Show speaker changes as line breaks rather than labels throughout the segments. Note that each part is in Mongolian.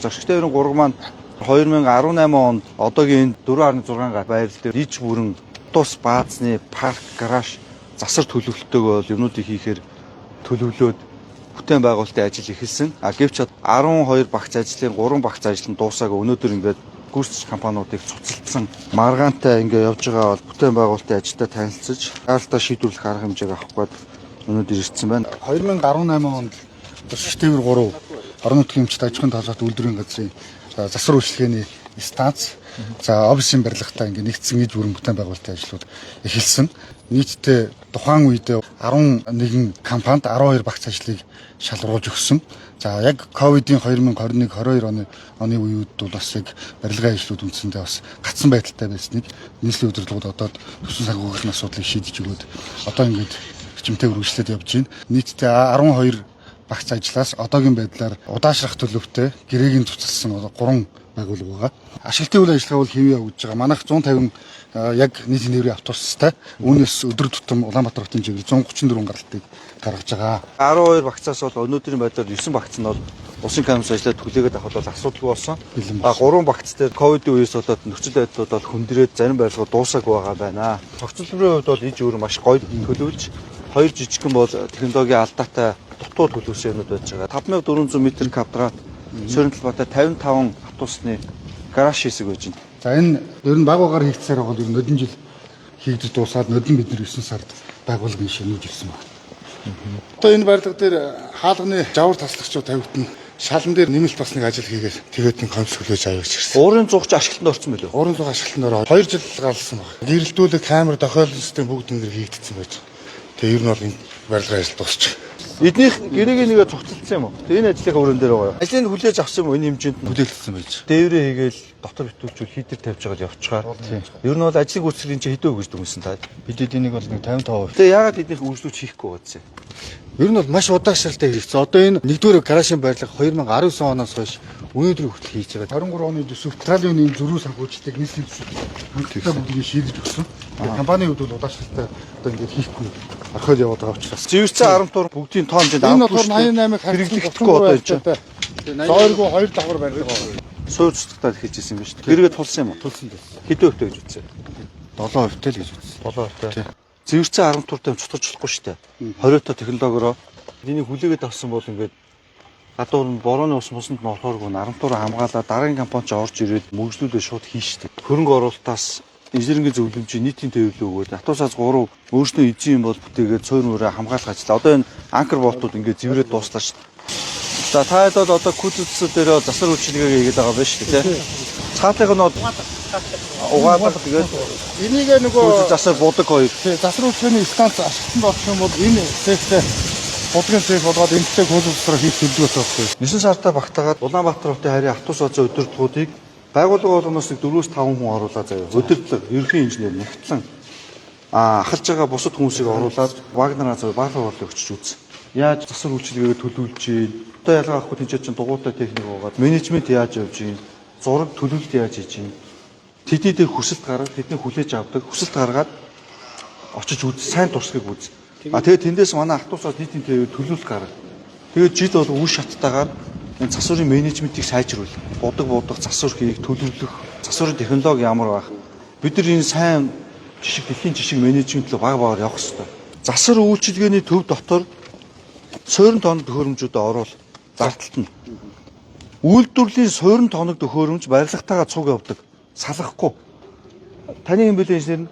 орж байгаа. Ашигтай тээврийн 3 маань 2018 онд одоогийн энэ 4.6 га байрлал дээр иж бүрэн тус баазны парк, гараж, засвар төлөвлөлтөйг бол юмнуудыг хийхээр төлөвлөөд бүтээн байгуулалтын ажил эхэлсэн. А гэвч 12 багц ажлын 3 багц ажил нь дуусаагүй өнөөдөр ингээд гүйцэтгэгч компаниудыг цуцалдсан маргаантай ингээд явж байгаа бол бүтээн байгуулалтын ажилдаа танилцаж хаалтаа шийдвэрлэх арга хэмжээг авах гээд өнөөдөр ирсэн байна.
2018 онд Шигтээвэр 3 орон нутгийн эмчит аж ахуйн толгойт үйлдвэрийн газрын засвар үйлчилгээний станц, за офисын барилгатай ингээ нэгдсэн иж бүрэн бүтээн байгуулалтын ажлууд эхэлсэн. Нийтдээ тухайн үед 11 компанид 12 багц ажлыг шалгаруулж өгсөн. За яг ковидын 2021 22 оны үеүд бол бас яг барилгын ажлууд үндсэндээ бас гацсан байдалтай байсныг нийслэлийн удирдлагууд одоо төсвийн санхүүгийн асуудлыг шийдэж өгөөд одоо ингээд хичмтэй үргэлжлээд явж байна. Нийтдээ 12 багц ажлаас одоогийн байдлаар удаашрах төлөвтэй гэрээгийн цуцалсан 3 байгууллага байгаа. Ашиглалтын үйл ажиллагаа бол хэвээ явагдаж байгаа. Манайх 150 яг нийтийн тээврийн автобустай. Үүнээс өдөр тутам Улаанбаатар хотын чигээр 134 гаралтыг гаргаж байгаа.
12 багцаас бол өнөөдрийн байдлаар 9 багц нь бол улсын кампус ажиллаад түлээгээд авах бол асуудалгүй болсон.
Бэлэн
А 3 багц дээр ковидын үеэс болоод нөхцөл байдлууд бол хүндрээд зарим барилгууд дуусаагүй байгаа байна. Тогтцолборын хувьд бол иж өөр маш гоё төлөвлөж хоёр жижигхэн бол технологийн алдаатай дутуу төлөвлөсөн юмнууд байж байгаа. 5400 м квадрат суурин талбайтай 55 автобусны гараж хэсэг байж байна.
За энэ ер нь баг багаар хийгдсээр байгаа бол ер нь нодон жил хийгдэж дуусаад нодон бид нар 9 сард байгууллагын шинэж ирсэн байна. Одоо энэ барилга дээр хаалганы жавар таслагчууд тавигдана. Шалан дээр нэмэлт бас нэг ажил хийгээд тэгээд нэг компьютер хүлээж авъя гэж ирсэн.
Уурын зугч ашиглалтанд орсон билүү?
Уурын зуг ашиглалтанд ороод 2 жил галсан баг. Гэрэлтүүлэг камер тохиолдол систем бүгд энэ дэр хийгдсэн байж. Тэгээ ер нь бол энэ барилгын ажил дуусчих.
Эднийх гэрээгийн нэгэ цуцалдсан юм уу? Тэгээ энэ ажлынхаа өрөн дээр байгаа юу? Ажлыг хүлээж авсан юм уу энэ хэмжээнд нь?
Хүлээлтсэн байж.
Дээврээ хийгээл дотор битүүлжүүл хийдэр тавьж байгаа л явчихаар. Ер нь бол ажлын гүйцэтгэлийн чинь хэдэн өгөж дүнсэн та.
Бид эднийг бол нэг 55%.
Тэгээ яагаад эднийх үйлчлүүлж хийхгүй байсан юм?
Ер нь бол маш удаашралтай хэрэгцээ. Одоо энэ нэгдүгээр гаражийн барилга 2019 оноос хойш өнөөдөр хүртэл хийж байгаа.
23 оны төсөв Петролеумын зөрүү санхүүжилтийг нийслэлийн төсөв хангалттай бүгдийг шийдэж өгсөн. Тэгээ компанийн хувьд бол удаашралтай одоо ингээд хийхгүй орхиод яваад байгаа учраас.
Зэвэрцэн 10 тур бүгдийн тоон хэмжээнд
Энэ болохоор 88-ыг
хэрэглэгдэхгүй одоо энэ чинь.
Зооргүй хоёр давхар барилга байгаа.
Суур цэцэгтээ хийж ирсэн юм байна шүү дээ. Гэрээгээ тулсан юм уу?
Тулсан дээ.
Хэдэн өвтэй гэж үзсэн?
7% тэл гэж үзсэн.
7%. Тий. Зэвэрцэн 10 туртай цутгаж болохгүй шүү дээ. 20 та технологиороо энийг хүлээгээд авсан бол ингээд гадуур нь борооны ус мусанд нь орохооргүй 10 тур хамгаалаад дараагийн компани ч орж ирээд мөржлүүлээ шууд хийн шүү дээ. Хөрөнгө оруулалтаас инженерингийн зөвлөмжийн нийтийн тээвэрлэл өгөөд автобусаас 3 өөрснөө эзэн юм бол бүтээгээд цойр мөрөө хамгаалах ажил. Одоо энэ анкер болтууд ингээд зэврээд дууслаа шүү дээ. За та хэд бол одоо күзүтсүү дээр засвар үйлчилгээг хийгээд байгаа байна шүү дээ, тий. Цаатыг нь бол угаалга тэгээд
Энийг нөгөө
күзүү засвар будаг хоёр.
тий, засвар үйлчилгээний станц ашиглалтанд орчих юм бол энэ цехтэй будгийн цех болгоод эмчтэй хөлөг засвар хийх төлөвлөгөөтэй байхгүй.
9 сартаа багтаагаад Улаанбаатар хотын харийн автобус оцоо удирдлагуудыг байгууллага болгоноос нэг 4-5 хүн оруулаа заяа. Удирдлага, ерөнхий инженер нягтлан ахалж байгаа бусад хүмүүсийг оруулаад Вагнер заяа баалгар борлыг өчөж үз. Яаж засвар үйлчилгээгээ төлөвлөж гин? Одоо ялгаа авахгүй тийч чинь дугуйтай техник байгаад менежмент яаж явж гин? Зураг төлөвлөлт яаж хийж гин? Тэдний дээр хүсэлт гаргах, тэдний хүлээж авдаг, хүсэлт гаргаад очиж үз, сайн туршлагыг үз. А тэгээд тэндээс манай автобусаас нийтийн тээвэр төлөвлөлт гарга. Тэгээд жил бол үе шаттайгаар энэ засварын менежментийг сайжруулах, будаг будах, засвар хийх, төлөвлөх, засварын технологи ямар байх. Бид нар энэ сайн жишг дэлхийн жишг менежмент рүү баг багаар явах хэрэгтэй. Засвар үйлчилгээний төв дотор суурин тоног төхөөрөмжүүдэд оруул зардалт нь. Үйлдвэрлэлийн суурин тоног төхөөрөмж барилгатайгаа цуг явдаг. Салгахгүй. Таны юм бэлэн инженер нь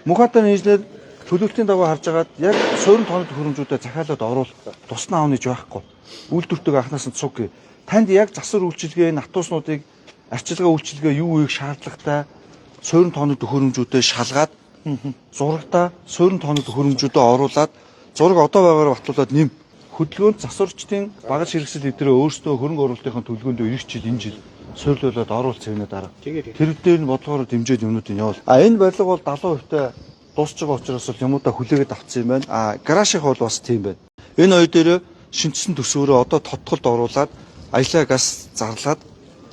Мухатан инженер төлөвлөлтийн дагуу харж агаад яг суурин тоног төхөөрөмжүүдэд захиалаад оруул тусна аавна гэж байхгүй. Үйлдвэртэйг анханаас нь цуг гээ. Танд яг засвар үйлчилгээ, автобуснуудыг арчилгаа үйлчилгээ юу хийх шаардлагатай суурин тоног төхөөрөмжүүдэд шалгаад зурагта суурин тоног төхөөрөмжүүдэд оруулаад зураг одоо байгаагаар батлуулаад нэм хөдөлгөөнд засварчдын багаж хэрэгсэл эдрээ өөрсдөө хөрөнгө оруулалтын төлөвлөгөөнд ирэх жил энэ жил суйрлуулад оруулах юмнаа дараа. Тэр дээр нь бодлогоор дэмжиж юмнуудыг явуул. А энэ барилга бол 70% та дуусч байгаа учраас бол юмудаа хүлээгээд авсан юм байна. А гаражих бол бас тийм байна. Энэ хоёр дээр шинжсэн төсөөрөө одоо тодтолд оруулаад аялаа газ зарлаад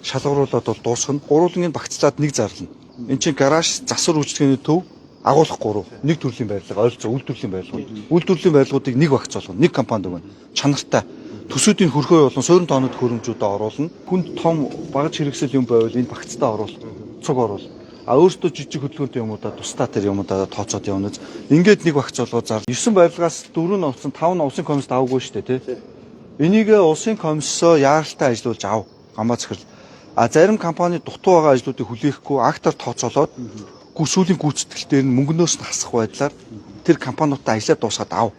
шалгаруулад бол дуусгана. Гурван багцлаад нэг зарлана. Энд чинь гараж засвар үйлчилгээний төв агуулах гурав нэг төрлийн барилга ойролцоо үйлдвэрлэлийн барилгууд. Үйлдвэрлэлийн барилгуудыг нэг багц болгоно. Нэг компанид өгнө. Чанартай. Төсүүдийн хөрхөө болон суурин тоонод хөрөмжүүдээ оруулна. Хүнд том багаж хэрэгсэл юм байвал энэ багцтай оруул, цуг оруул. А өөртөө жижиг хөдөлгөөнтэй юмудаа тусдаа тэр юмудаа тооцоод явна. Ингээд нэг багц болгоо зар. 9 барилгаас 4 нь авсан, 5 нь улсын комиссд аваагүй шүү дээ, тий. Энийг улсын комиссоо яаралтай ажилуулж ав. Гамбаа захирал. А зарим компани дутуу байгаа ажлуудыг хүлээхгүй актаар тооцоолоод сүүлийн гүйцэтгэл дээр нь мөнгнөөс нь хасах байдлаар тэр компаниудтай ажиллаад дуусгаад ав.